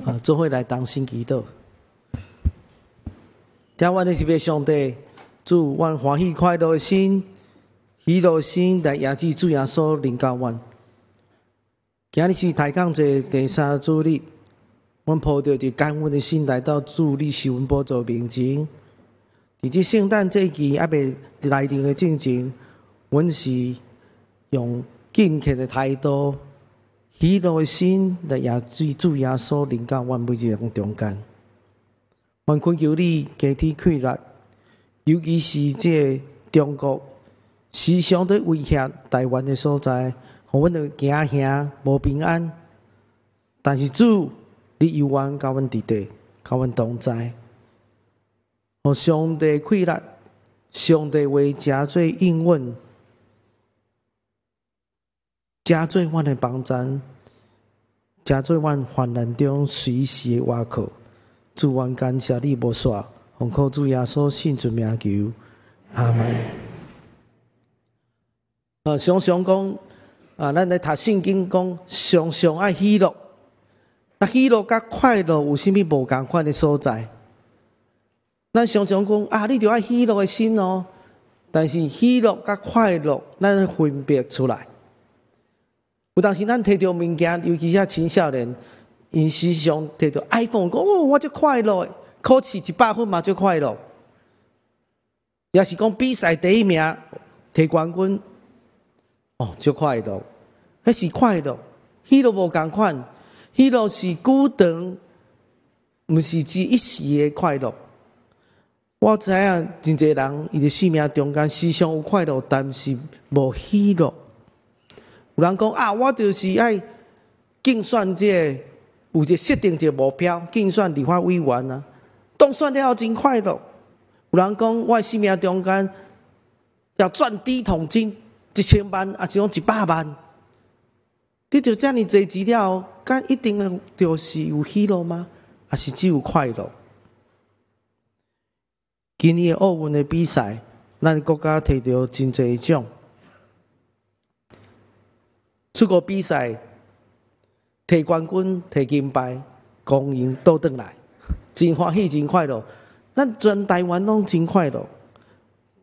啊，做伙來同心祈禱。聽阮的特別上帝，主，阮歡喜快樂的心、喜樂的心來迎接主耶穌臨到阮。今日是抬槓節第三主日，阮抱著一感恩的心來到主你施恩寶座面前。佇這聖誕節期猶未來臨的進前，阮是用敬虔的態度、喜樂的心來迎接主耶穌臨到阮每一个人中間。阮懇求你加添氣力，尤其是這个中國時常佇威脅台灣的所在，予阮著驚嚇無平安。但是主，你猶原佮阮佇底，佮阮同在。予上帝氣力，上帝話成做應允，成做阮的幫贊，成做阮患難中隨時的倚靠。主，阮感謝你無煞，奉靠主耶穌聖尊名求，阿門。常常講啊，咱咧讀聖經講，常常愛喜樂。那喜樂佮快樂有啥物無仝款的所在？咱常常講啊，你著愛喜樂的心哦。但是喜樂佮快樂，咱分別出來。有當時咱提著物件，尤其遐青少年，𪜶時常提著 iPhone，講哦，我足快樂，考試100分嘛足快樂。也是講比賽第一名，提冠軍，哦，足快樂。彼是快樂，喜樂無仝款，喜樂是久長，毋是指一時的快樂。我知影真濟人，伊佇生命中間時常有快樂，但是無喜樂。有人講啊，我就是愛競選這个，有一個設定一個目標，競選立法委員啊，當選了後真快樂。有人講，我生命中間要賺第一桶金，1000萬，抑是講100萬。得著遮爾濟錢了後，敢一定就是有喜樂嗎？抑是只有快樂？今年的奧運的比賽，咱國家提著真濟獎。出國比賽，提冠軍、提金牌，光榮倒轉來，真歡喜、真快樂。咱全台灣攏真快樂，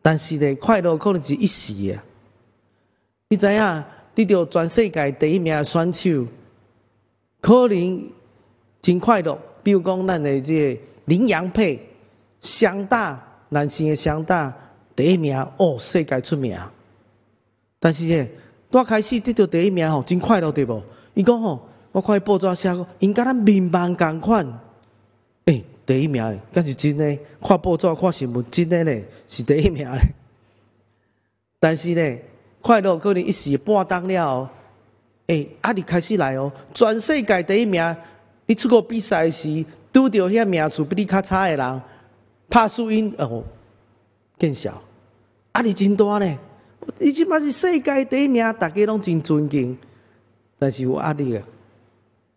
但是呢，快樂可能是一時的。你知影，得著全世界第一名的選手，可能真快樂。比如講，咱的這个麟洋配雙打，男性的雙打第一名，哦，世界出名。但是呢，拄開始得著第一名吼，真快樂對無？伊講吼，我看伊報紙寫講，𪜶佮咱面盲仝款，欸，第一名咧，敢是真的？看報紙看新聞，真的咧，是第一名咧。但是呢，快樂可能一時半當了後，欸，壓力開始來哦。全世界第一名，你出國比賽時，拄著遐名次比你較差的人，拍輸𪜶哦，見笑，壓力真大呢。伊這馬是世界第一名，大家攏真尊敬，但是有壓力啊。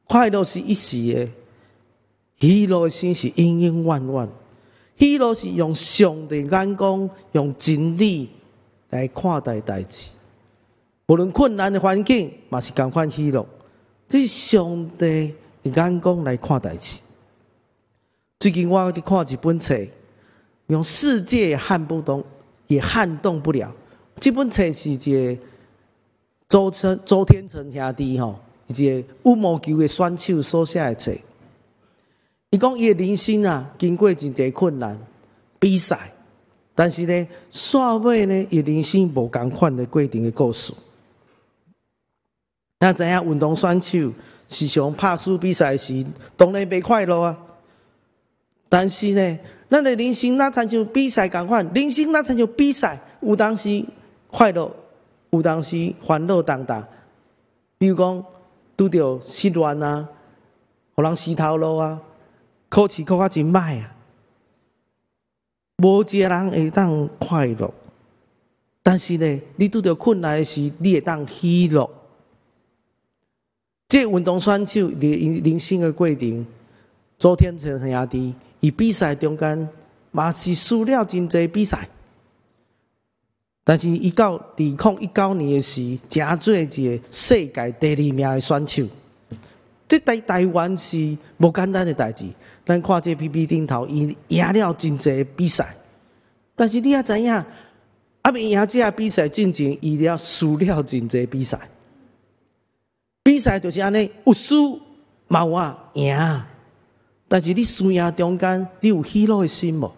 快樂是一時的，喜樂的心是永永遠遠。喜樂是用上帝眼光，用真理來看待代誌。無論困難的環境，嘛是仝款喜樂。這是上帝的眼光來看代誌。最近我佇看一本冊，用世界也撼不動，也撼動不了。這本冊是一个周天成兄弟吼，一个羽毛球的選手所寫的冊。伊講伊的人生啊，經過真濟困難比賽，但是呢，煞尾呢，伊人生無仝款的過程的故事。咱知影運動選手時常拍輸比賽時，當然袂快樂啊。但是呢，咱的人生若親像比賽仝款，人生若親像比賽，有當時快樂，有當時煩惱重擔。比如講，拄著失戀啊，予人死頭路啊，考試考甲真歹啊，無一个人會當快樂。但是呢，你拄著困難的時，你會當喜樂。這個運動選手佇人生的過程，周天成兄弟，伊比賽中間嘛是輸了真濟比賽，但是伊到2019年的時，成做一个世界第二名的選手。這對台灣是無簡單的代誌。咱看這 PPT 頂頭，伊贏了真濟比賽，但是你也知影，猶未贏這個比賽進前，伊了輸了真濟比賽。比賽就是按呢，有輸嘛有啊贏，但是你輸贏中間，你有喜樂的心無？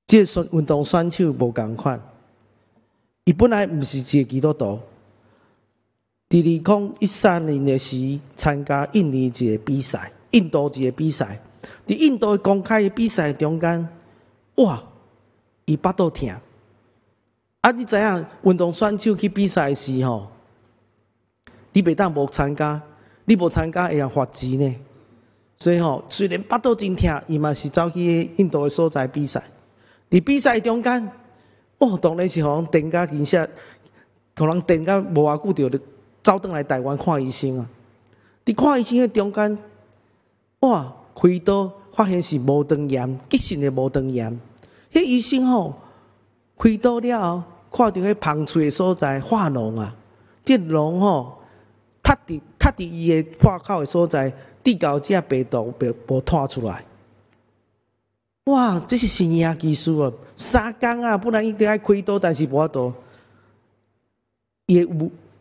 這個選運動選手無仝款，伊本來毋是一個基督徒。佇2013年的時，參加印尼一個比賽，印度一個比賽。佇印度的公開的比賽中間，哇！伊腹肚疼。啊，你知影運動選手去比賽時吼，你袂當無參加，你無參加會予罰錢呢。所以吼，雖然腹肚真疼，伊嘛是走去印度的所在比賽。佇比賽中間，哦，當然是予人電甲真正，予人電甲無偌久就走轉來台灣看醫生啊！佇看醫生的中間，哇，開刀發現是盲腸炎，急性的盲腸炎。彼醫生吼開刀了後，看著彼縫喙的所在化膿啊，這膿吼塞佇伊的破口的所在，直到這病毒無拖出來。哇，這是神醫技術啊！3工啊，本來一定愛開刀，但是無法度。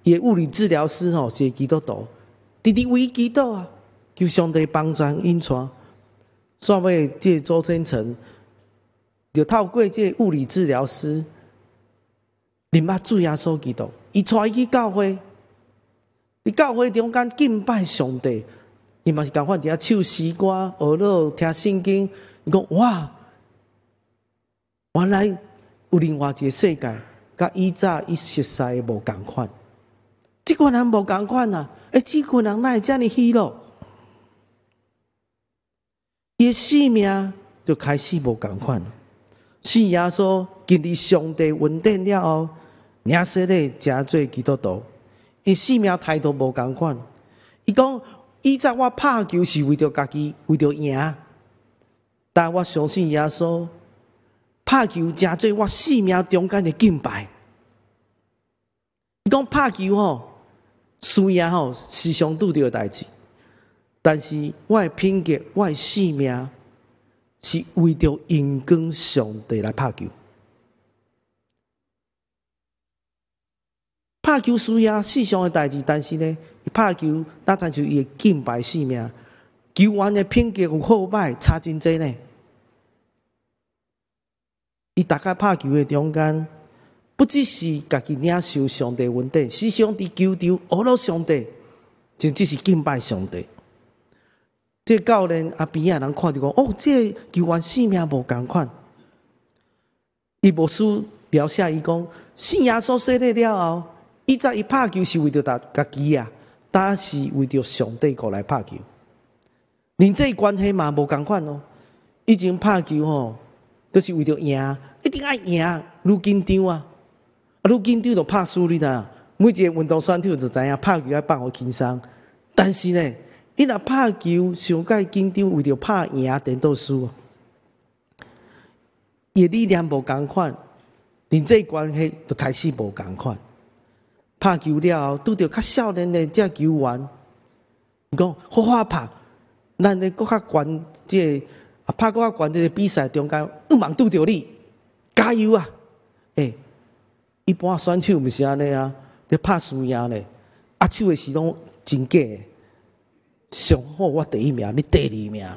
伊的物理治療師吼是基督徒，直直為祈禱啊，求上帝幫助𪜶帶。煞尾這個周天成就透過這個物理治療師，認捌主耶穌基督，伊帶伊去教會，佇教會中間敬拜上帝，伊嘛是仝款佇遐唱詩歌、學樂、聽聖經。伊講哇，原來有另外一個世界，佮以早伊熟似的無仝款。這群人無仝款啊！欸，這群人哪會遮爾喜樂？伊的生命就開始無仝款。信耶穌經歷上帝恩典了後，領洗禮成做基督徒，伊生命態度無仝款。伊講以前我拍球是為著家己，為著贏，但我相信耶穌，拍球成做我生命中間的敬拜。伊講拍球吼，輸贏吼時常拄著的代誌，但是我的品格、我的生命是為著榮光上帝來拍球。拍球輸贏世上的代誌，但是呢，伊拍球，若親像伊的敬拜生命，球員的品格有好歹差真濟呢。伊逐工拍球的中間，不只是家己領受上帝恩典，時常佇球場學樂上帝，真正是敬拜上帝。這個教練啊邊仔人看著講：哦，這個球員生命無仝款。伊牧師描寫伊講，信耶穌洗禮了後，以前伊拍球是為著家己啊，但是為著上帝過來拍球。人際關係嘛無仝款哦。以前拍球吼，都是為著贏，一定愛贏，愈緊張啊，愈緊張就拍輸你知影？每一個運動選手就知影拍球愛放予輕鬆，但是呢，伊若拍球傷過緊張，為著拍贏，顛倒輸。伊的理念無仝款，人際關係就開始無仝款。拍球了後，拄著較少年的這球員，伊講好好拍，咱咧閣較懸這個啊，拍閣較懸這個比賽中間，有望拄著你，加油啊！欸，一般選手毋是按呢啊，咧拍輸贏咧，握手的時攏真假的，上好我第一名，你第二名。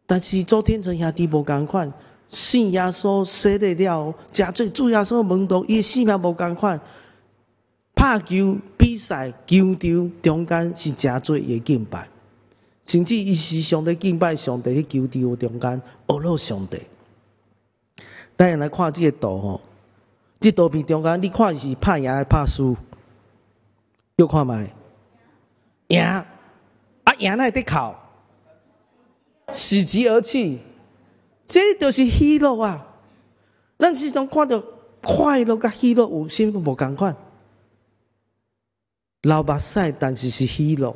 但是周天成兄弟無仝款，信耶穌洗禮了後，成做主耶穌門徒，伊的生命無仝款。拍球比賽球場中間是成做伊的敬拜，甚至伊時常咧敬拜上帝。佇球場中間學樂上帝。咱來看這個圖吼，這圖片中間你看是拍贏還拍輸？又看覓？贏啊，贏哪會佇哭？喜極而泣，這就是喜樂啊！咱時常看著快樂佮喜樂有啥物無仝款？流目屎，但是是喜樂。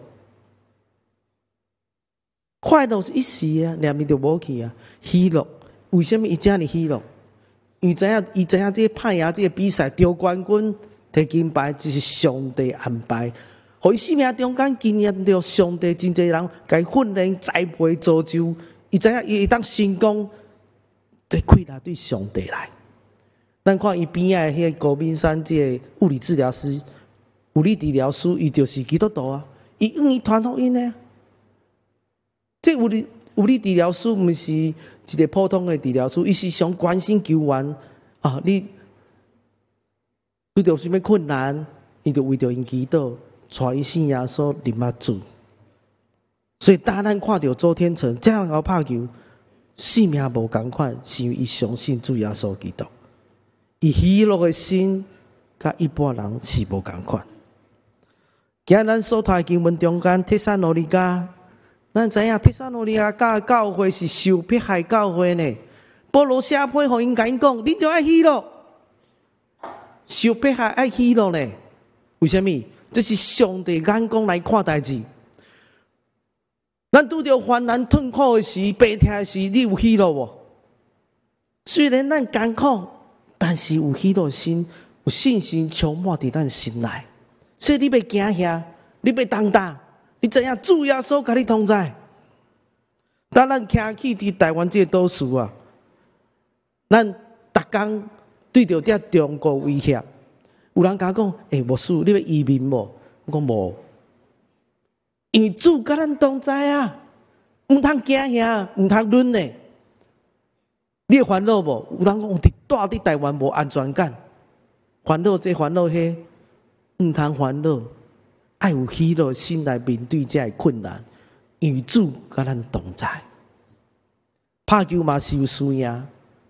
快樂是一時的，兩面就無去啊。喜樂，為啥物伊遮爾喜樂？伊知影，伊知影這個拍贏這個比賽得冠軍、提金牌，這是上帝安排，予伊生命中間經驗著上帝真濟人共伊訓練、栽培、造就，伊知影伊會當成功，對氣力對上帝來。咱看伊邊仔的彼個高敏山這个物理治療師、物理治療師，伊就是基督徒啊！伊願意傳福音呢。這物理治療師毋是一個普通的治療師，伊是想關心球員啊！你遇著啥物困難，伊就為著𪜶祈禱，帶伊信耶穌認捌主。所以當咱看著周天成這樣𠢕拍球，性命無仝款，是因為伊相信主耶穌基督。伊喜樂的心，佮一般人是無仝款。今日咱所讀的經文中間，帖撒羅尼迦，咱知影帖撒羅尼迦教會是受迫害教會呢。保羅寫批予𪜶，共𪜶講，恁著愛喜樂，受迫害愛喜樂呢？為啥物？這是上帝眼光來看代誌。咱拄著患難痛苦的時、病痛的時，你有喜樂無？雖然咱艱苦，但是有喜樂心，有信心充滿佇咱心內。所以你袂驚嚇，你袂動盪，你知影主耶穌佮你同在。當咱徛起佇台灣這個島嶼啊，咱逐工對著這中國威脅，有人共我講：欸，牧師，你欲移民無？我講無，因為主佮咱同在啊，毋通驚嚇，毋通忍呢。你會煩惱無？有人講我佇蹛佇台灣無安全感，煩惱這煩惱彼，毋通煩惱，愛有喜樂心來面對這个困難，因為主佮咱同在。拍球嘛是有輸贏，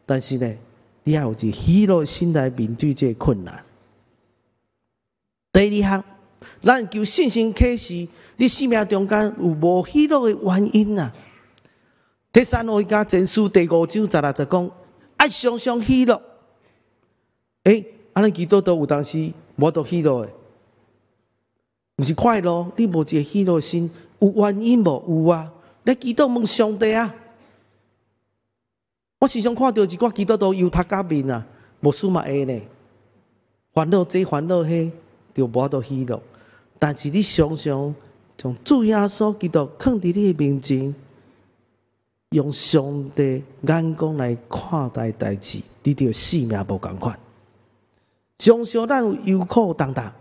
但是呢，你愛有一個喜樂心來面對這个困難。第二項，咱求信心啟示，你生命中間有無喜樂的原因啊？帖撒羅尼迦前書第五章十六節講，愛常常喜樂。欸，啊，咱基督徒有當時無法度喜樂的，毋是快樂，你無一個喜樂心，有原因無？有啊，你祈禱問上帝啊。我時常看著一寡基督徒憂頭鵤面啊，牧師嘛會呢，煩惱這煩惱彼，就無法度喜樂。但是你常常將主耶穌基督囥佇你的面前，用上帝眼光來看待代誌，你就性命無仝款。常常咱有憂苦重擔，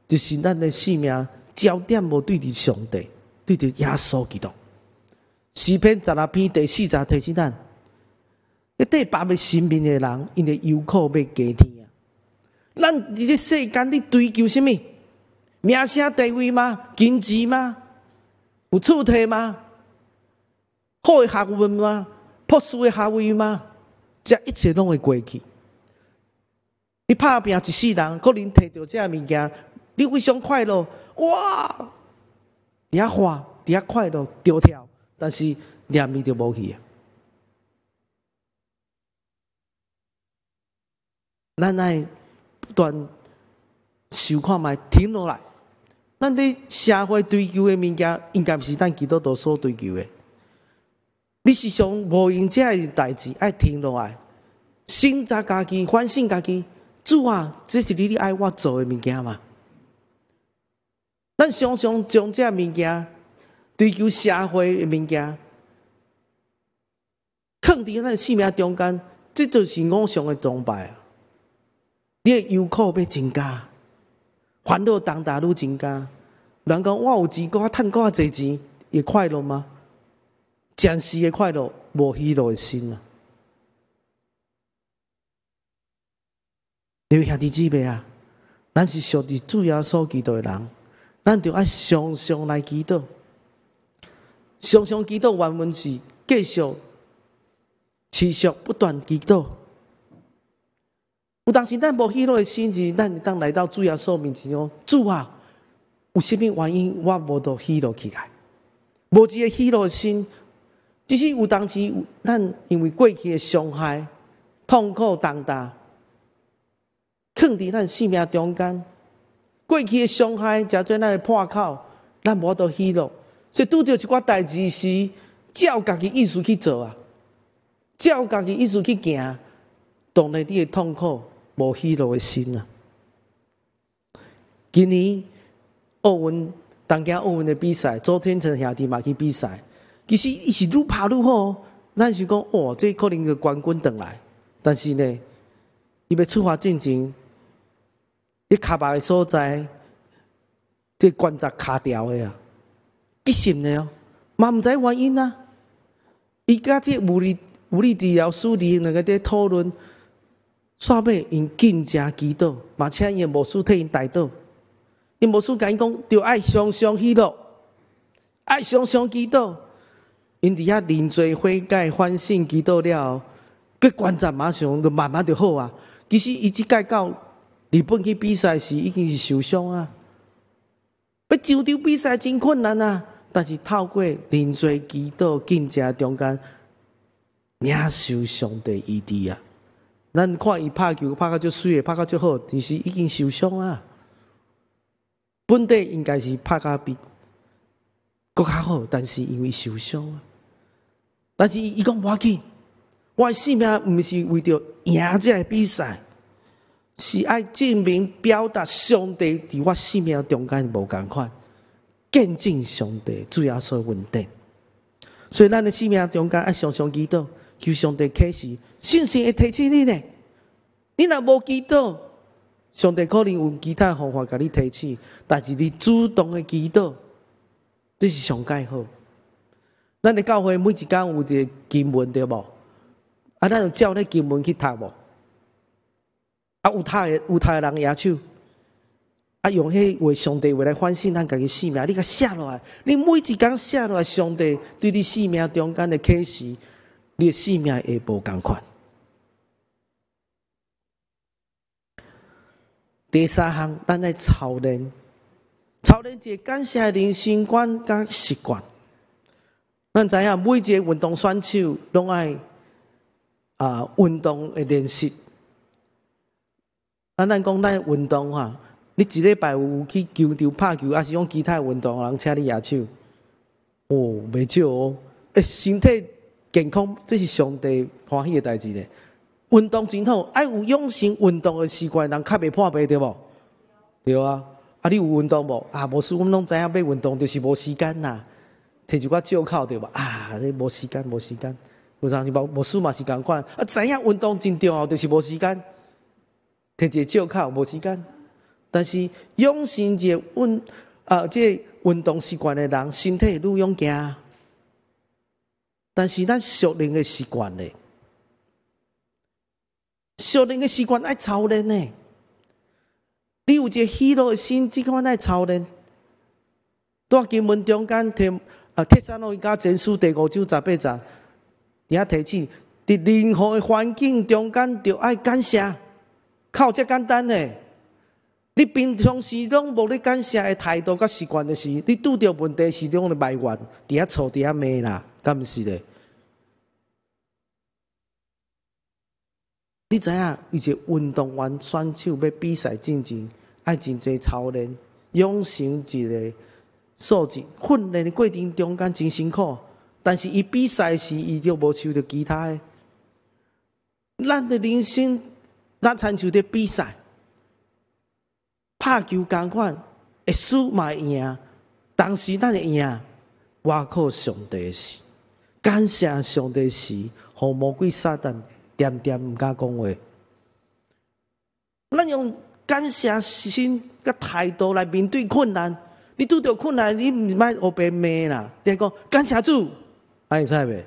就是咱的生命焦點無對佇上帝，對佇耶穌基督。詩篇十六篇第四節提醒咱：你綴別的神明的人，𪜶的憂苦欲加添啊！咱佇這世間，你追求啥物？名聲地位嗎？金錢嗎？有厝摕嗎？好的學問嗎？博士的學位嗎？這一切攏會過去。你拍拚一世人，可能摕著這物件，你非常快樂，哇！佇遐歡，佇遐快樂，跳跳，但是念伊就無去啊。咱愛不斷想看覓，停落來。咱佇社會追求的物件，應該毋是咱基督徒所追求的。你時常無閒這个代誌，愛停落來，省察家己，反省家己。主啊，這是你愛我做的物件嗎？咱常常將這物件追求社會的物件，囥佇咱生命中間，這就是偶像的崇拜啊！你的憂苦欲增加，煩惱重擔愈增加。人講我有錢，閣較趁閣較濟錢，會快樂嗎？暫時的快樂，無喜樂的心啊！你兄弟姊妹啊，咱是屬佇主耶穌基督的人，咱就愛常常來祈禱。常常祈禱原文是繼續、持續不斷祈禱。有當時咱無喜樂的心，是咱會當來到主耶穌面前講：主啊，有啥物原因我無得喜樂起來？無一個喜樂的心，只是有當時咱因為過去的傷害、痛苦重擔，囥佇咱生命中間。過去的傷害，成做咱的破口，咱無法度喜樂。所以拄著一寡代誌時，照家己意思去做啊，照家己意思去行，當然你會痛苦，無喜樂的心啊。今年奧運東京奧運的比賽，周天成兄弟嘛去比賽，其實伊是愈拍愈好。咱是講，哦，這可能就冠軍轉來，但是呢，伊欲出發進前，伊跤肉的所在，這關節卡掉的啊，激心的哦，嘛毋知原因啊。伊佮這物理治療師兩個佇討論，煞尾𪜶禁食祈禱，嘛請伊的牧師替𪜶代禱。𪜶牧師共𪜶講，著愛常常喜樂，愛常常祈禱。𪜶佇遐認罪悔改、反省、祈禱了後，閣關節馬上就慢慢就好啊。其實伊這擺到日本去比賽時，已經是受傷啊。欲上場比賽真困難啊！但是透過認罪、祈禱、禁食中間，領受上帝醫治啊！咱看伊拍球拍甲足媠的，拍甲足好，其實已經受傷啊。本底應該是拍甲比閣較好，但是因為受傷啊。但是伊講無要緊，我的性命毋是為著贏這个比賽，是愛證明表達上帝佇我生命中間無仝款，見證上帝主耶穌恩典。所以咱的生命中間愛常常祈禱，求上帝啟示，聖神會提醒你呢。你若無祈禱，上帝可能有其他方法共你提醒，但是你主動的祈禱，這是上蓋好。咱的教會每一工有一個經文對無？啊，咱有照那經文去讀無？啊，有讀的人舉手，啊，用彼話上帝話來反省咱家己生命，你共寫落來，你每一工寫落來，上帝對你生命中間的啟示，你的生命會無仝款。第三項，咱愛操練，操練一個感謝的人生觀佮習慣。咱知影每一個運動選手攏愛啊運動的練習。啊，咱講咱運動吼，你一禮拜有去球場拍球，抑是講其他運動，人請你舉手。哦，袂少哦。欸，身體健康，這是上帝歡喜的代誌咧。運動真好，愛有養成運動的習慣，人較袂破病對無？對啊。啊，你有運動無？啊，無事，阮攏知影欲運動，就是無時間啦。提一寡借口對無？啊，這無時間，無時間。有當時無事嘛是仝款。啊，知影運動真重要，就是無時間。提一個借口，無時間。但是養成一個這個運動習慣的人，身體會愈勇健。但是咱屬靈的習慣咧，屬靈的習慣愛操練呢。你有一個喜樂的心，這款愛操練。佇經文中間，帖撒羅尼迦前書第五章十八節，遐提醒，佇任何的環境中間，著愛感謝，靠這簡單呢。你平常時攏無咧感謝的態度佮習慣的時，你拄著問題時攏咧埋怨，佇遐吵，佇遐罵啦，敢毋是咧？你知影，伊一個運動員選手欲比賽進前，愛真濟操練，養成一個素質。訓練的過程中間真辛苦，但是伊比賽時，伊就無受著其他的。咱的人生，咱親像佇比賽，拍球仝款，會輸嘛會贏，當時咱會贏，倚靠上帝時，感謝上帝時，予魔鬼撒旦恬恬毋敢講話。咱用感謝心佮態度來面對困難。你拄著困難，你毋莫烏白罵啦，你講感謝主，按呢會使袂？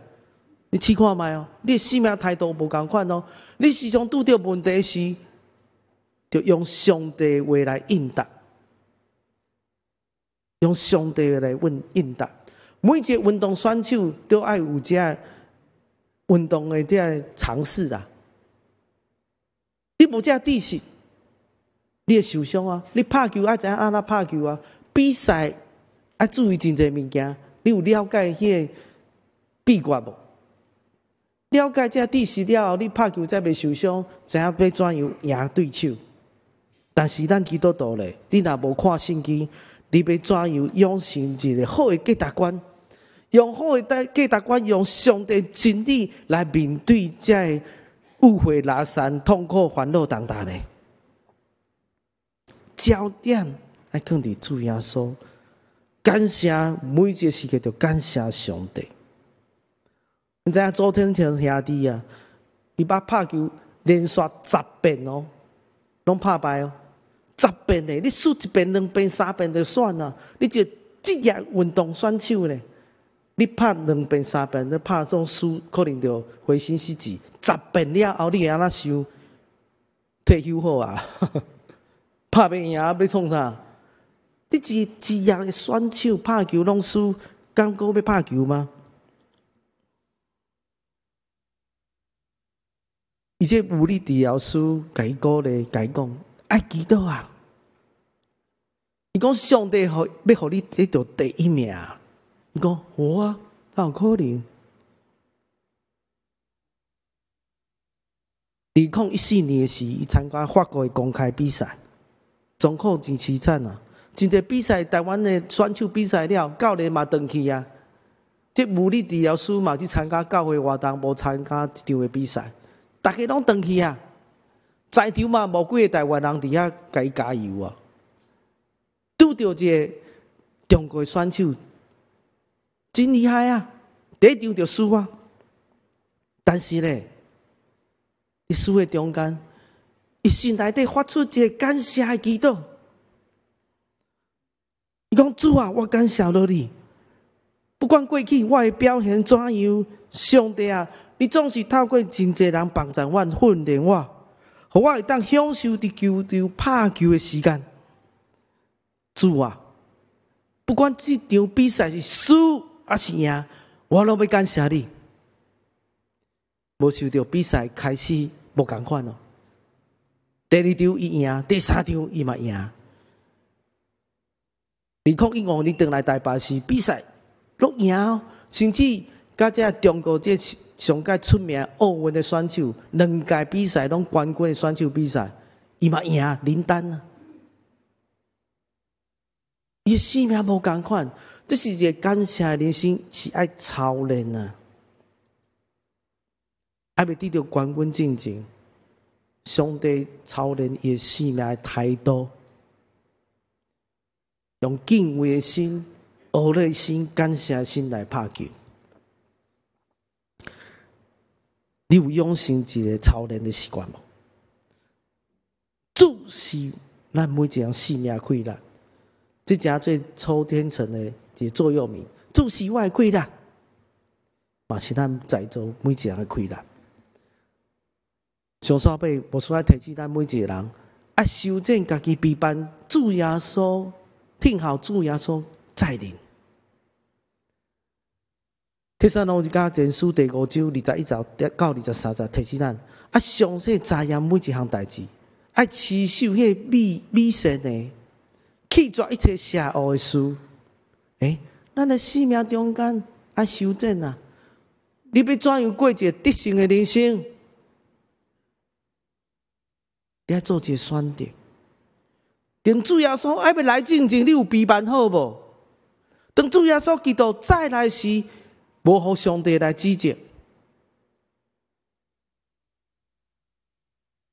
你試看覓哦，你的生命態度無仝款哦。你時常拄著問題時，就用上帝話來應答，用上帝話來問應答。每一個運動選手都愛有這個運動的這個常識啊。你無這個知識，你會受傷啊！你拍球愛知影按怎拍球啊？比賽愛注意真濟物件，你有了解彼個秘訣無？了解這個知識了後，你拍球才袂受傷，知影欲怎樣贏對手。但是咱基督徒咧，你若無看聖經，你欲怎樣養成一個好的價值觀？用好的價值觀，用上帝真理來面對這个誤會、拉散、痛苦、煩惱等等咧。焦點愛愛囥佇主耶穌，感謝每一個時刻就感謝上帝。你知影周天成兄弟啊，伊捌拍球連續十遍哦，攏拍敗哦，十遍呢，你輸一遍、兩遍、三遍就算啦。你一個職業運動選手呢，你拍兩遍、三遍，你拍總輸，可能就灰心失志。十遍了後，你會按怎想？退休好啊，拍袂贏欲創啥？你一個職業的選手拍球攏輸，敢閣欲拍球嗎？伊這物理治療師共伊鼓勵，共伊講愛祈禱啊！伊講上帝予欲予你得著第一名。伊講好啊，哪有可能？2014年的時，伊參加法國的公開比賽，狀況真淒慘啊！真濟比賽，台灣的選手比賽了，教練嘛轉去啊。這物理治療師嘛去參加教會活動，無參加這場的比賽。逐家攏轉去啊！在場嘛無幾个台灣人佇遐共伊加油啊！拄著一個中國選手，真厲害啊！第一場就輸啊！但是咧，佇輸的中間，伊心內底發出一个感謝的祈禱。伊講：主啊，我感謝著你，不管過去我的表現怎樣，上帝啊！你總是透過真濟人幫助我、訓練我，予我會當享受佇球場拍球的時間。主啊，不管這場比賽是輸抑是贏，我攏欲感謝你。無想著比賽開始無仝款哦。第二場伊贏，第三場伊嘛贏。2015年轉來台北市比賽，攏贏哦，甚至佮這中國這上蓋出名奧運的選手，兩屆比賽攏冠軍的選手比賽，伊嘛贏林丹啊！伊的生命無仝款，這是一个感謝的人生，是愛操練啊！還未得著冠軍進前，上帝操練伊的生命的態度，用敬畏的心、學的心、感謝的心來拍球。你有養成一个操練的習慣無？主是咱每一个人生命氣力，這誠做周天成的一个座右銘。主是我的氣力，嘛是咱在座每一个人的氣力。上煞尾，牧師愛提醒咱每一个人，愛修正家己陪伴主耶穌，聽候主耶穌再臨。帖撒羅尼迦前書第五章21節到23節提醒咱：啊，詳細查驗每一項代誌，愛持守彼个美美善的，棄絕一切邪惡的事。欸，咱的生命中間愛修正啊！你欲怎樣過一个得勝的人生？你愛做一個選擇。當主耶穌還欲來進前，你有備辦好無？當主耶穌基督再來時，無予上帝來指責。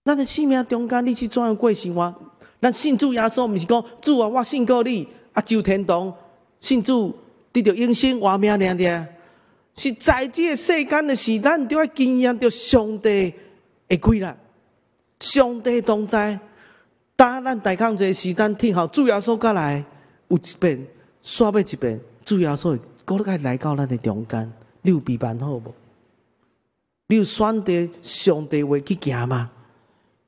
咱的生命中間，你是怎樣過生活？咱信主耶穌，毋是講主啊，我信過你，啊，上天堂，信主得著永生活命爾爾。是在這个世間的時，咱著愛經驗著上帝的氣力，上帝同在。當咱大抗濟時，咱聽候主耶穌過來，有一遍，煞尾一遍，主耶穌會閣來來到咱的中間。你有備辦好無？你有選擇上帝話去行嗎？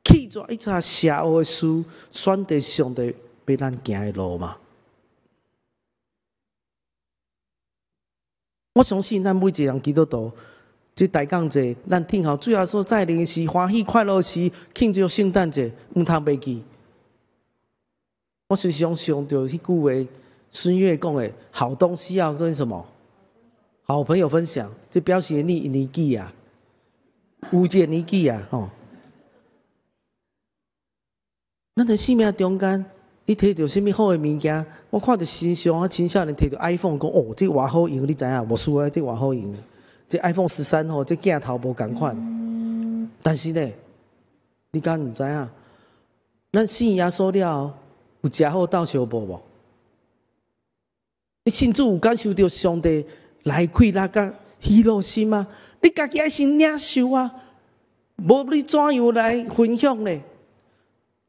棄絕一切邪惡的事，選擇上帝欲咱行的路嗎？我相信咱每一個人基督徒，這大講節，咱聽候主耶穌再臨時，歡喜快樂時，慶祝聖誕節，毋通袂記。我時常想著彼句話，孫悅講的，好東西要跟什麼？好朋友分享，這表示你年紀啊，有這個年紀啊，吼。咱佇生命中間，你提著啥物好的物件？我看著身上啊，青少年提著 iPhone，講哦，這偌好用，你知影？無輸啊，這偌好用。這 iPhone 13吼，這鏡頭無仝款。但是呢，你敢毋知影？咱信耶穌了後，有誠好鬥相報無？你信主有感受著上帝來快樂佮喜樂心嗎？你家己愛先領受啊！無你怎樣來分享呢？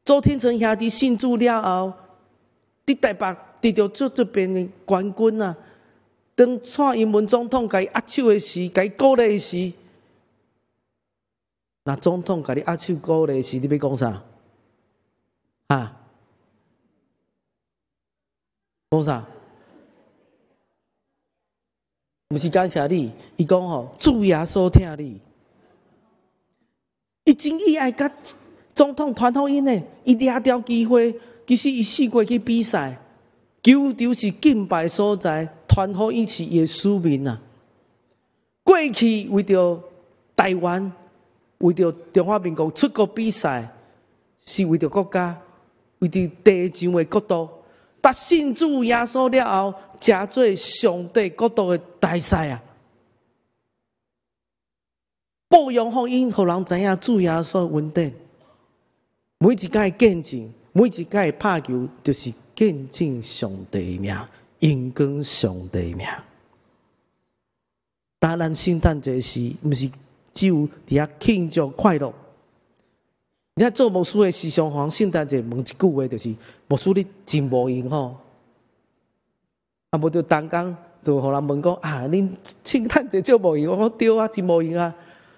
周天成兄弟信主了後，佇台北得著足足遍的冠軍啊！當蔡英文總統共伊握手的時，共伊鼓勵的時，若總統共你握手鼓勵時，你欲講啥？啊？講啥？毋是感謝你，伊講吼，主耶穌疼你。伊真意愛佮總統傳福音呢，伊掠著機會，其實伊4月去比賽，球場是敬拜所在，傳福音是伊的使命啊。過去為著台灣，為著中華民國出國比賽，是為著國家，為著地上的國度。但信主耶穌了後，成做上帝國度的大使啊！報揚福音，予人知影主耶穌恩典。每一擺的見證，每一擺的拍球，就是見證上帝名，榮光上帝名。當咱聖誕節時，毋是只有佇遐慶祝快樂。你看做牧師的時常予聖誕節問一句話，就是，牧師你真無閒吼。啊，無就同工就予人問講啊，恁聖誕節足無閒？我講對啊，真無閒啊。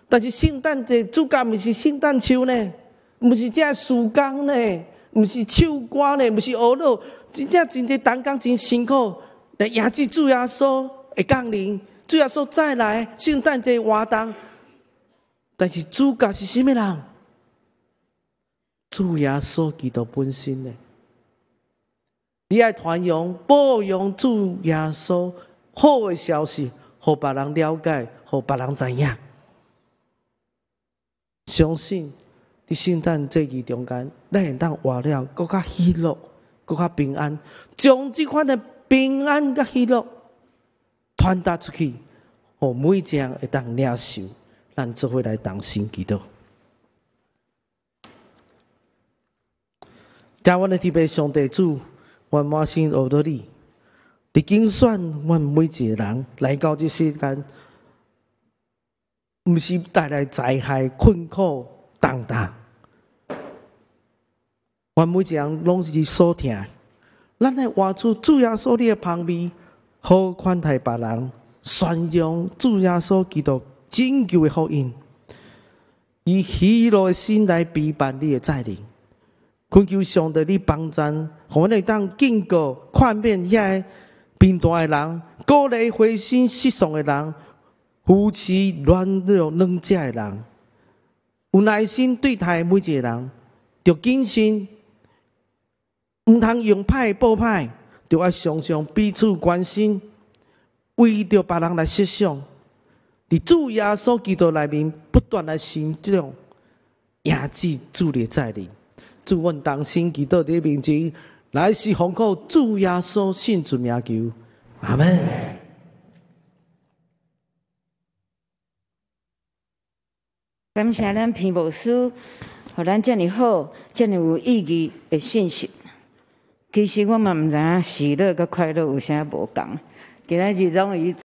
但是聖誕節主角毋是聖誕樹呢，毋是這時工呢，毋是唱歌呢，毋是學樂，真正真濟同工真辛苦來迎接主耶穌的降臨，主耶穌再來聖誕節活動。但是主角是啥物人？主耶穌基督本身呢？你愛傳揚、報揚主耶穌好的消息，予別人了解，予別人知影。相信佇聖誕節期中間，咱會當活了閣較喜樂，閣較平安，將這款的平安佮喜樂傳達出去，予每一個人會當領受。咱做伙來同心祈禱。聽阮的天父上帝主，阮滿心學著你，你揀選阮每一個人來到這世間，毋是帶來災害、困苦、重擔。阮每一個人攏是所疼，咱來活出主耶穌你的芳味，好款待別人，宣揚主耶穌基督拯救的福音，以喜樂的心來陪伴你的再臨。懇求上帝，你幫贊，予阮會當警告、勸勉遐個貧惰的人，鼓勵灰心失喪的人，扶持軟弱軟者的人，有耐心對待每一個人，著謹慎，毋通用歹報歹，著愛常常彼此關心，為著別人來設想，佇主耶穌基督內面不斷來成長，迎接主的再臨。主，阮同心祈禱佇面前，來是奉靠主耶穌聖主名求，阿門。感謝咱彭牧師，予咱遮爾好、遮爾有意義的信息。其實我嘛毋知影喜樂佮快樂有啥無仝，今仔日終於。